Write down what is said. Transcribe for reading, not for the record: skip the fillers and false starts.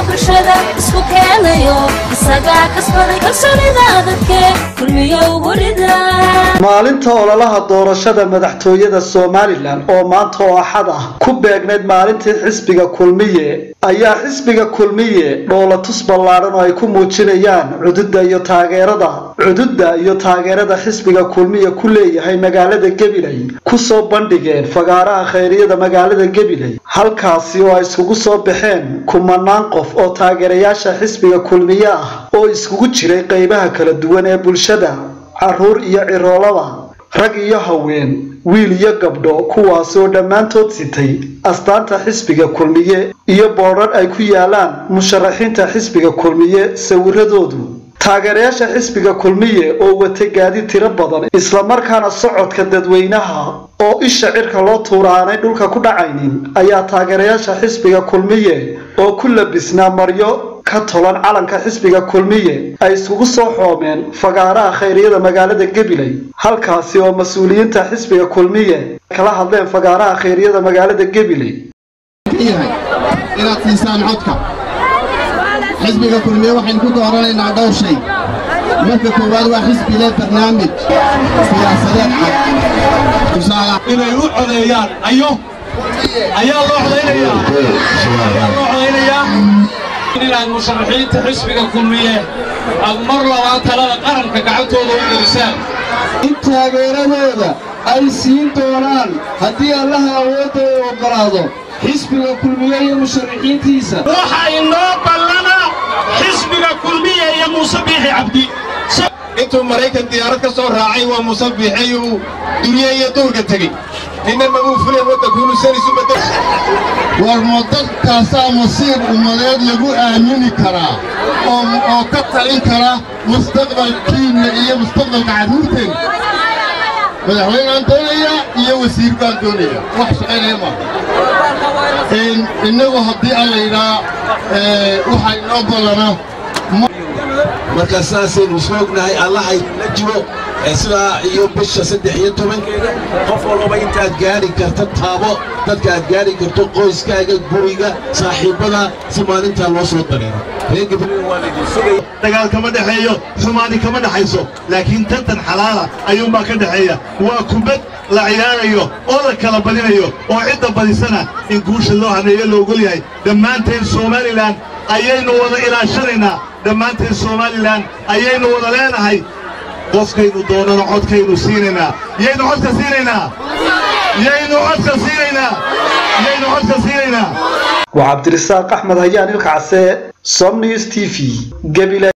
Bulshada isku keenayo isagaa kasbaday kalsoonida dadke Kulmiye ugu rida. Maalinta ololaha doorashada madaxtooyada Somaliland oo maanta oo Axad ah ku beegnayd maalintii xisbiga Kulmiye ayaa xisbiga Kulmiye dhoolatus ballaadhan oo ay ku muujinayaan cududda iyo taageerada xisbiga Kulmiye ku leeyahay magaalada Gabiley kusoo bandhigeen fagaaraha khayriyada magaalada Gabiley, halkaasi oo ay iskugu soo baxeen kumanaan qof oo taageerayaasha xisbiga Kulmiye ah oo iskugu jiray qeybaha kala duwan ee bulshada, caruur iyo ciroolaba, rag iyo haween, wiil iyo gabdho, kuwaasoo dhammaantood sitay astaanta xisbiga Kulmiye iyo boodhar ay ku yaalaan musharaxiinta xisbiga Kulmiye sawiradoodu. Taageerayaasha xisbiga Kulmiye oo wata gaadiid tiro badan, islamarkaana socodka dadweynaha oo isha cirka loo tuura aanay dhulka ku dhacaynin, ayaa taageerayaasha xisbiga Kulmiye oo ku labisnaa maryo ka tolan calanka xisbiga Kulmiye ay isugu soo xoomeen fagaaraha khayriyada magaalada Gabiley, halkaasi oo mas-uuliyiinta xisbiga Kulmiye kala hadleen fagaaraha khayriyada magaalada Gabiley. Yahay inaad siisaan codka xisbiga Kulmiye. Waxaynu ku dooranaynaa dhowr shay. Marka koowaad, waa xisbi leh barnaamij siyaasadeed cad. Tusaale, inay u codeeyaan ayo ayaa loo codaynayaa, ayaa loo codaynayaa inaad musharaxiinta xisbiga Kulmiye aad mar labaad talada qaranka gacantooda u gelisaan. In taageeradooda ay siin doonaan, haddii Allaha awoodda uu oggolaado, xisbiga Kulmiye iyo musharaxiintiisa. Waxa inoo ballana xisbiga Kulmiye iyo Muuse Biixi Cabdi. Intuu Maraykan diyaarad ka soo raacay waa Muuse Biixi uu duniye iyo duurka tegey. Ninna mabuu filan waddanku inuu san isu bedel. War ma dadkaasaa masiir ummadeed lagu aamini karaa oo ka talin kara mustaqbalkiinna iyo mustaqbalka carruurteenna? Madaxweynaan doonayaa iyo wasiir baan doonaya, wax shaqaynaya maaha. Innagu haddii Alla yidhaa waxaa inoo ballana. Marka saasaynu isku ognahay, Allahay la jiro. Sidaa iyo bisha 13-keeda qof walbaba intaad gaadhi karta taabo, dadka aad gaadhi karto, qoyskaaga, guriga, saaxiibbada, si maalintaa loo soo dareero. Reer Gabriel waa laydin sugaya. Dagaal kama dhexeeyo, xumaani kama dhexayso, laakiin tartan xalaala ayuunbaa ka dhexeeya. Waa kubad la ciyaarayo oo la kala badinayo, oo cidda badisana in guusha loo haneeyo la ogol yahay. Dhammaanteen Somaliland ayaynu wada ilaashanaynaa, dhammaanteen Somaliland ayaynu wada leenahay. Qofkaynu doonana codkaynu siinaynaa. Yaynu codka siinaynaa? Yaynu codka siinaynaa? Yaynu codka siinaynaa? Waa Cabdirisaaq Axmed Hayaan, Ilka Case, Somnews TV, Gabiley.